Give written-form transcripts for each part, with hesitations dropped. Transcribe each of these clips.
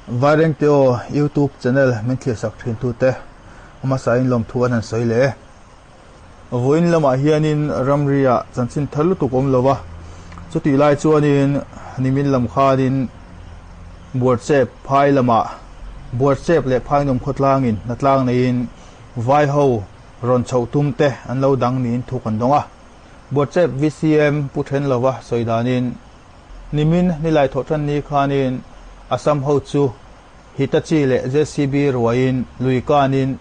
Vairengte aw YouTube channel min thlirsak thintute hmasa in lawmthu an han sawi leh e. Vawiin lamah hianin ramriah chanchin thar lutuk awm lo a, chutih lai chuanin nimin lam khanin Buarchep phai lamah Buarchep leh Phainawm khawtlangin hnatlang neiin vaiho rawn chhoh tum te an lo dang niin thu kan dawng a. Buarchep VCM Pu Thenlova sawi danin nimin nilai thawhtan ni khanin Assam ho chu Hitachi leh JCB ruaiin lui kanin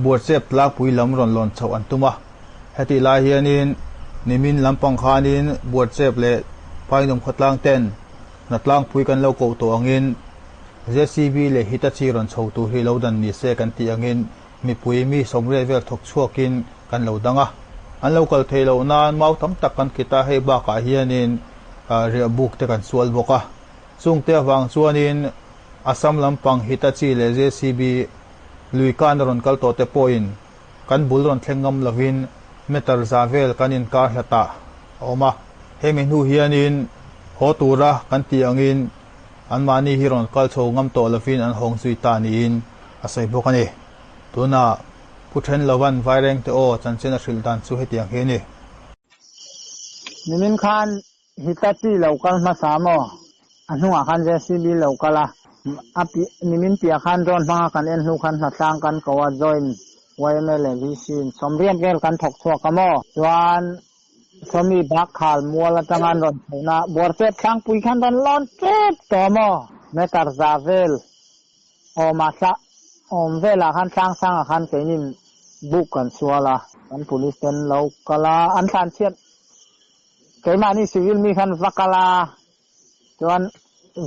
Buarchep tlangpui lam rawn lawn chhoh an tum a. Hetih lai hianin nimin lampang khanin Buarchep leh Painawm khawtlang ten hna tlangpui kan lo koh tawh angin JCB leh Hitachi rawn chho tur hi lo dan ni se kan tih angin mipui mi sawmriat vel thawk chhuakin kan lo dang a. An lo kal theih loh nan mau tam tak kan kit a, hei bakah hianin riahbuk te kan sual bawk a. Chungte avang chuanin Assam lampang Hitachi leh JCB lui kan a rawn kal tawh te pawhin kan bul rawn thleng ngam lovin meter za vel kan inkar hlatah a awm a. Hemi hnu hianin haw tura kan tih angin anmahni hi rawn kal chho ngam tawh lovin an hawng zui ta niin a sawi bawk a ni. Tunah Pu Thenlovan Vairengte aw chanchin a hrilh dan chu hetiang hi a ni. Nimin khan Hitachi lo kal hmasa maw? A hnungah khan JCB lo kal a, a piah nimin piah khan drone hmanga kan en hnu khan hnatlang kan ko a, join yma leh VC in sawmriat vel kan thawk chhuak a maw? Chuan sawmi bak khal mual atanga an rawn chhohna Buarchep thlangpui khan rawn lawn tep tawh maw? Meter za vel awm a thla awm velah khan tlang sangah khan keinin buk kan sual a, kan police ten lo kal a, an thlanchhiat Keimahni civil mi khan va kal a, chuan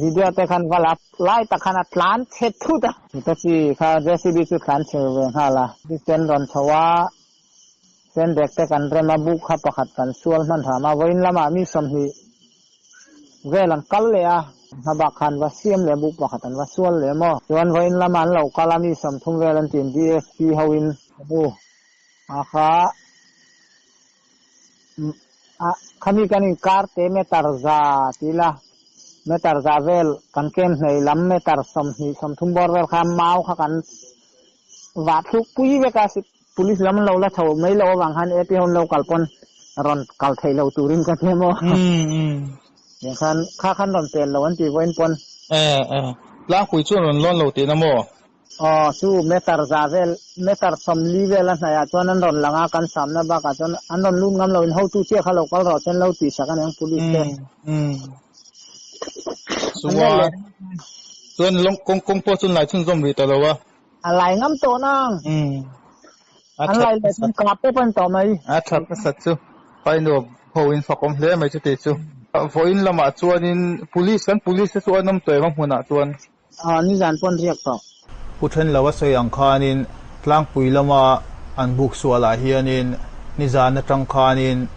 video te khan va la lai tak khan a tlan chhe thut a. Hitachi kha JCB chu tlan chhe ve nghal a. Ten rawn chho a, sandbag te kan rem a, buk kha pakhat kan sual hman hram a, vawiin lamah mi 20 vel an kal leh a, hmabak khan va siam leh a, buk pakhat an va sual leh maw. Chuan vawiin lamah an lo kal a, mi 30 vel an tin DSP hoin bu a kha. A khami kan inkar te meter za ti ila meter za vel kan ken hnei lam meter 20 30 bawr vel kha mau kha kan vah thluk pui vek a police lam an lo la chho mai loh avang khan AP ho an lo kal pawn rawn kal theih lo turin ka tia maw tiang khan kha khan rawn pel lo an tih vawiin pawn. E e tlangpui chuan rawn lawn lo tihna maw? Aw, chu meter za vel, meter 40 vel a hnaihah chuan an rawn lang a, kan samna bakah chuan an rawn lut ngam lo, in hotu chiah kha lo kal rawh se an lo tih sak a niang police te. Chuan, chuan lawng kawng kawng pawh chuan lai chhunzawm rih ta lo a. A lai ngam tawh nang. An lai leh chuan kap pawp a ni tawh mai. A that nasat chu Paino ho in fakawm hle mai chuti chu. Vawiin lamah chuanin police kan police te chu an awm tawh em a hmunah chuan. Aw, nizan pawn riak tawh. Pu Thenlo a sawi ang khanin tlangpui lama an buk sualah hianin nizan atang khanin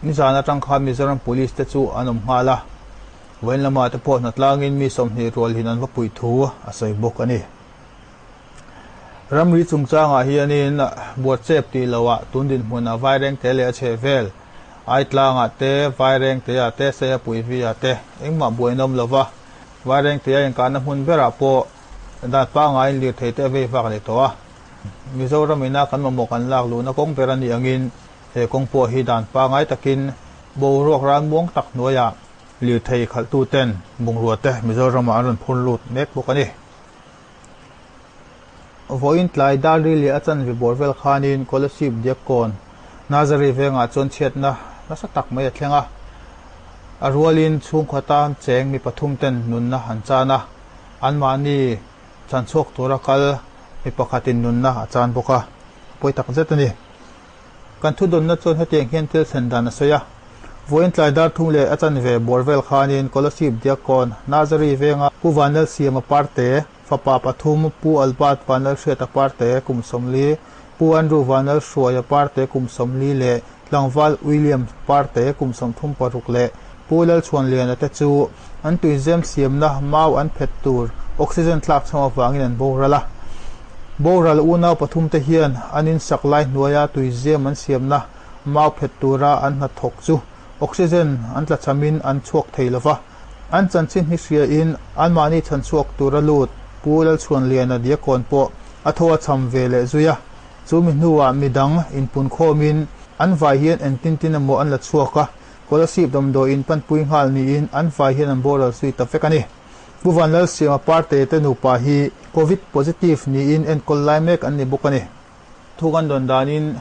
nizan atang khan Mizoram Police te chu an awm nghal a, vawiin lamah te pawh hnatlangin mi 20 rualhin an va puih thu a sawi bawk a ni. Ramri chungchangah hianin Buarchep tih loah tun dinhmunah Vairengte leh a chhehvel Aitlangah te, Vairengteah te, Seihapuiviah te engmah buaina awm lova, Vairengtea inkahna hmun berah pawh dan pangaiin lirthei te a vei vak leh tawh a. Mizoram ina kan mamawh kan lak luhna kawng ber a nih angin he kawng pawh hi dan pangai takin boruak ralmuang tak hnuaiah lirthei khalhtuten bungrua te Mizoramah an rawn phur lut mek bawk a ni. Vawiin tlai dar ri leh a chanve bawr vel khanin Kolasib Diakkawn Nazari vengah chuan chhiatna nasa tak mai a thleng a. A rualin chhungkhaw tan cheng mi pathum ten nunna an chan a, anmahni chan chhuak tura kal mi pakhatin nunna a chan bawk a, pawi tak zet a ni. Kan thudawnna chuan hetiang hian thil thlen dan a sawi a, Vawiin tlai dar thum leh a chanve bawr vel khanin Kolasib Diakkawn Nazari venga Pu Vanlalsiama Parte, fapa pathum Pu Albert Vanlalhriata Parte kum 40, Pu Andrew Vanlalhruaia Parte kum 40 leh Tlangval William Parte kum 36 leh Pu Lalchhuanliana te chu an tuizem siamna mau an phet tur oxygen tlak chhawm avangin an boral a. Boral unau pathum te hian an insak lai hnuaia tuizem an siamna mau phet tura an hnathawk chu oxygen an tlachhamin an chhuak thei lova, an chanchin hi hriain anmahni chhan chhuak tura lut. Pu Lalchhuanliana Diakkawn pawh a thaw a cham ve leh zui a. Chu mi hnuah midang inpunkhawmin an vai hian engtin tin emaw an la chhuak a, Kolasib damdawiin panpui nghal niin an vai hian an boral zui ta vek a ni. Pu Vanlalsiama Parte te nupa hi Covid positive niin enkawl lai mek an ni bawk a ni. Thu kan dawn danin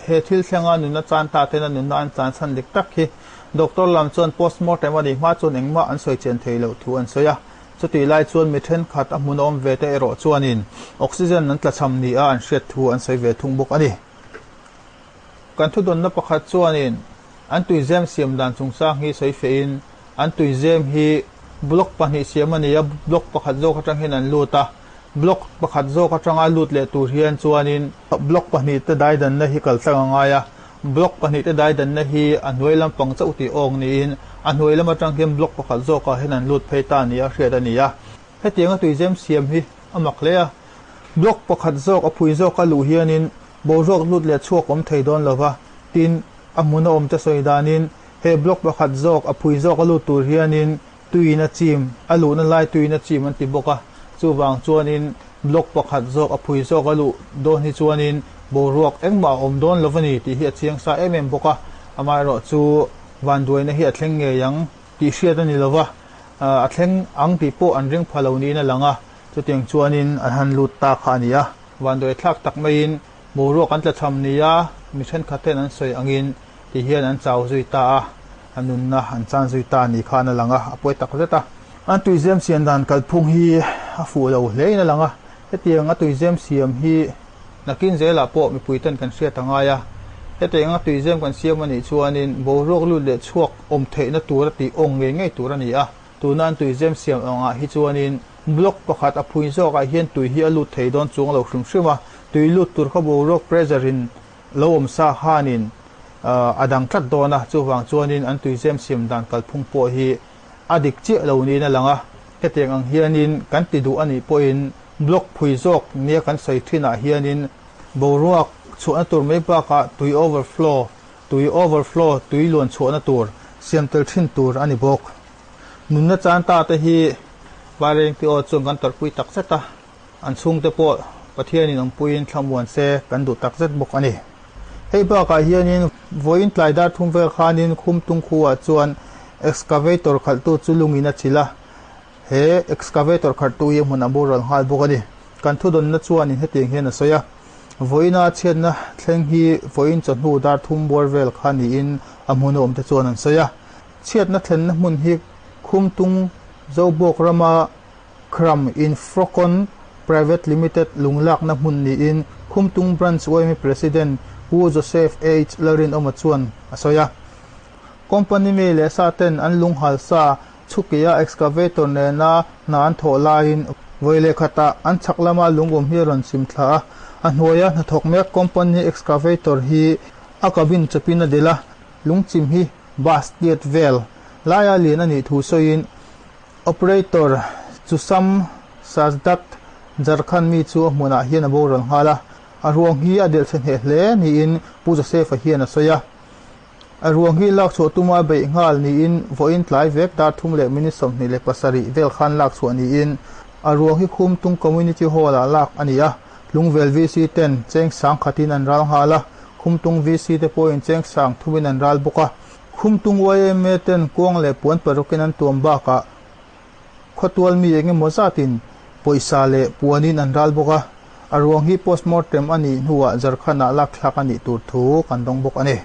he thil thlenga nunna chan ta tena nunna an chan chhan dik tak hi doctor lam chuan postmortem a nih hma chuan engmah an sawi chian thei loh thu an sawi a. Chutih lai chuan mi thenkhat a hmun awm ve te erawh chuanin oxygen an tlachham nia an hriat thu an sawi ve thung bawk a ni. Kan thudawnna pakhat chuanin an tuizem siam dan chungchang hi sawi fehin an tuizem hi block pahnih siam a ni a, block pakhat zawk atang hian an lut a, block pakhat zawk atanga lut leh tur hian chuanin block pahnih te daidanna hi kal tlang a ngai a, block pahnih te daidanna hi a hnuai lampang chauh tih awk niin a hnuai lam atang hian block pakhat zawkah hian an lut phei ta nia hriat a ni a. Hetianga tuizem siam hi a mak hle a, block pakhat zawk a phui zawka luh hianin boruak lut leh chhuak awm thei dawn lova, tin, a hmun a awm te sawi danin he block pakhat zawk a phui zawk a lut tur hianin tuiin a chim, a luhna lai tuiin a chim an ti bawk a, chuvang chuanin block pakhat zawk a phui zawk a luh dawn hi chuanin boruak engmah a awm dawn lova ni tih hi a chiang sa em em bawk a, amaherawhchu vanduaina hi a thleng ngei ang tih hriat a ni lova, a thleng ang tih pawh an ring pha lo niin a lang a, chutiang chuanin an han lut ta kha a ni a. Vanduai thlak tak maiin boruak an tlachham nia mi thenkhat ten an sawi angin ti hian an chau zui ta a, a nunna an chan zui ta ni khan a lang a, a pawi tak zet a. An tuizem siam dan kalphung hi a fuh lo hlein a lang a, hetiang a tuizem siam hi nakin zelah pawh mipui ten kan hriat a ngai a, hetiang a tuizem kan siam a nih chuanin boruak lut leh chhuak awm theihna tur a tih awng ngei ngei tur a ni a. Tuna an tuizem siam angah hi chuanin block pakhat a phui zawkah hian tui hi a lut thei dawn chuang lo hrim hrim a, tui lut tur kha boruak pressure in lo awm sa khanin a dang tlat dawn a, chuvang chuanin an tuizem siam dan kalphung pawh hi a dik chiah lo niin a lang a. Hetiang ang hianin kan ti duh a nih pawhin block phui zawk nia kan sawi thinah hianin boruak chhuahna tur mai bakah tui overflow Tui overflow, tui luan chhuahna tur, siam tel thin tur a ni bawk. Nunna chan ta te hi Vairengte aw chuan kan tawrhpui tak zet a, an chhungte pawh Pathianin awmpuiin thlamuan se kan duh tak zet bawk a ni. Hei bakah hianin vawiin tlai dar thum vel khanin Khumtung khuaah chuan excavator khalhtu chu lungin a chilh a, he excavator khalhtu hi a hmunah boral nghal bawk a ni. Kan thudawnna chuanin hetiang hian a sawi a. Vawiina chhiatna thleng hi vawiin chawhnu dar thum buar vel kha niin a hmun a awmte chuan an sawi a. Chhiatna thlenna hmun hi Khumtung Zobawk rama Khram Infrocon Private Limited lunglakna hmun niin Khumtung Branch yma President Pu Joseph H Lalrinawma chuan a sawi a. Company mi leh sa ten an lunghal sa Chhukia excavator nena hna an thawh laiin vawi leh khatah an chhak lama lungum hi a rawn chim thla a, a hnuaia hnathawk mek company excavator hi a cabin chawpin a delh a, lungchim hi bus tiat vel laia lian a nih thu sawiin operator Chusam Sajdat Jharkhand mi chu a hmunah hian a boral nghal a, a ruang hi a delh chhe hneh hle niin Pu Joseph-a hian a sawi a. A ruang hi lak chhuah tuma beih nghal niin vawiin tlai vek dar thum leh minute 27 vel khan lak chhuah niin a ruang hi Khumtung Community Hall-ah lak a ni a, Lungvel VC ten cheng sang khatin an ral nghal a, Khumtung VC te pawhin cheng sang thumin an ral bawk a. Khumtung yma ten kuang leh puan parukin an tuam bakah khawtual mi eng emaw zatin pawisa leh puanin an ral bawk a, a ruang hi postmortem a nih hnuah Jharkhand-ah lak thlak a nih tur thu kan dawng bawk a ni.